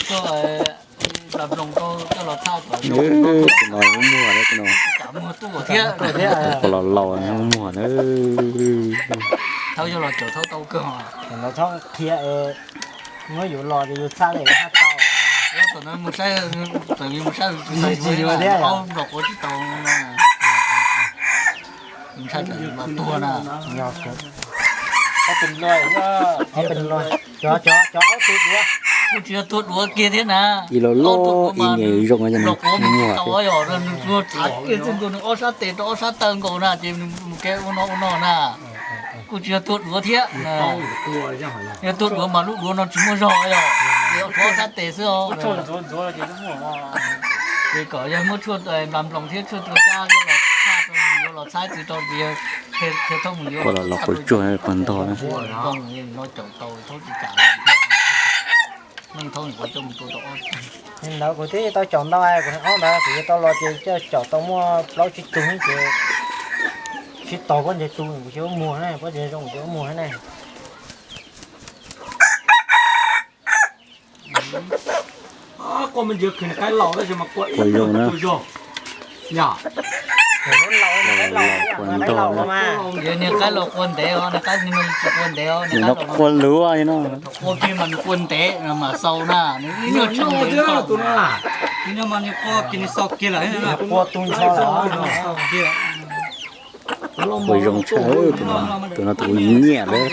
Tus no muag thiab, tus no. Tus los laus muag na. Thaub yog los caum thaub tau kawg. Thaub qhia es muab yus los ces yus txhaj li haj tau. Thaum mus saib, thaum mus saib tsis yuav thiab, nplog quav tsis tau. Ntshai tsam yus los tuag na. Cov, cov, cov ob tug duav. Kuj tsis yog tuag duav kiag thiab na. Ib los loj ib niam zoo los quav mus tsis tau yog nws txuag txav kiag txij nkaus nws ob sab tes rau ob sab taw nkaus na ces nws mus kev ua no ua no na. Kuj tsis yog tuag duav thiab. Yog tuag duav mas lub duav no tsis muaj zog yog, ces ob sab tes xwb os. Ces kom yog muab tshuaj nplas nploos thiab tshuaj tua cab los txhaj rau mus yuav los txhab txiv rau tias qhia thaub mus yuav los txhaj rau ntog no caum tau thaub tsis kam. Neej thaub nws quav coj mus tua tau ob. Ntawd kuv twb tau caum ntau, kuv ob ntawd kuv yuav tau los ces coj caum tau muaj plaub tsib tug ces sib tog pob ntseg tu kuv xyov muag ne, pob ntseg zoo kuv xyov muag ne. Quaj me ntsis khwv niag qaib laus tab sis mas quaj ib tug tsuag zog. Niag qaib laus quaj ntev os, niag qaib no tsis quaj ntev os, niag qaib laus quaj luv no. Quaj kiag mas nws quaj ntev mas xaus na, nws ib nyuag tshee ntev tus no. Ib nyuag mas nws quaj kiag nws xaus kiag lawm, quaj tu nrho lawm. Quaj zoo tshaj, tus no tus nyiam lawm.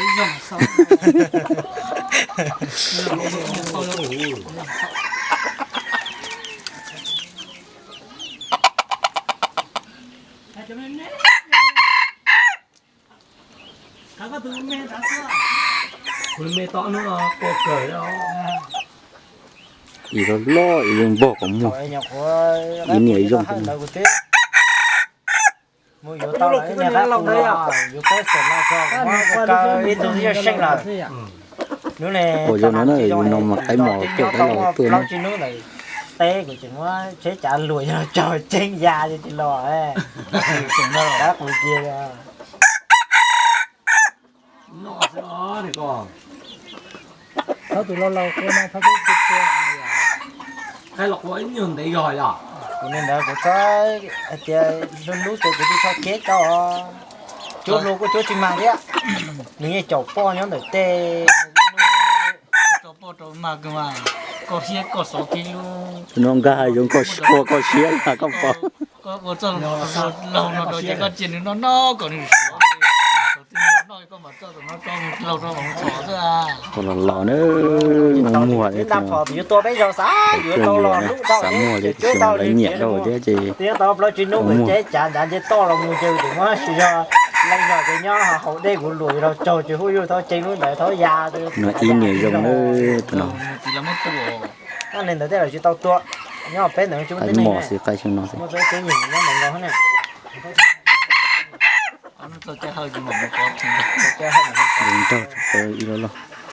Ib los loj ib los npog qhov muag, ib niam zoo. Mus yuav tau lawm, niag qab qus los yus peb xeem no tso, muab kaw ib tug twb yog seej lawm. Hnub ne, ua zoo no na, no mas qaib mos coj qaib laus tuaj na. Plaub tsib hnub ntawd teb kuv tseem muab tsheb cav luam yog tsaug tseeb ya tsis los. Qab qus kiag. Thaub tus laus laus quaj mas thaub twb tua tua. Qaib los quaj ib nyuag ntev zog yog. Kuv niag ntawd kuv txhob hais tias hlub hlub ces kuv twb txhob cheb tau. Cuab hluas kuj cuab tsis mag thiab. Nws yeej caum poj nyob ntawm tej. Koj tso poj rau mag kawg mas, koj siab koj xov tib lub. No nkag hav zoov koj quaj koj siab koj pom. Koj ua txoj laug no rau ces koj cia nws noj noj kom nws suav. Thaum twg noj koj mam txoj no tso mus laug rau mam mus txhom xwb. Tus los laus na, muag li tus no. Yuav tua peb zaug xav yuav tau los hlub tau xav muag li tab sis lawv nyiam rau thiab ces tau plaub tsib hnub mus cheb cav ntav nce toj los mus ces kuv muab sis zog leej zog ces nyob haus dej kuv luam los tsaug ces hu yus thaub ceev lub ntawd thaub ya. No ib niam zoo na tus no. Tab li ntawd tej lawm tsis tau tua, nyob peb ntawd tsis muaj tib neeg, muaj peb tib neeg nyob ntawd nkaus ne. Nraug ib los loj.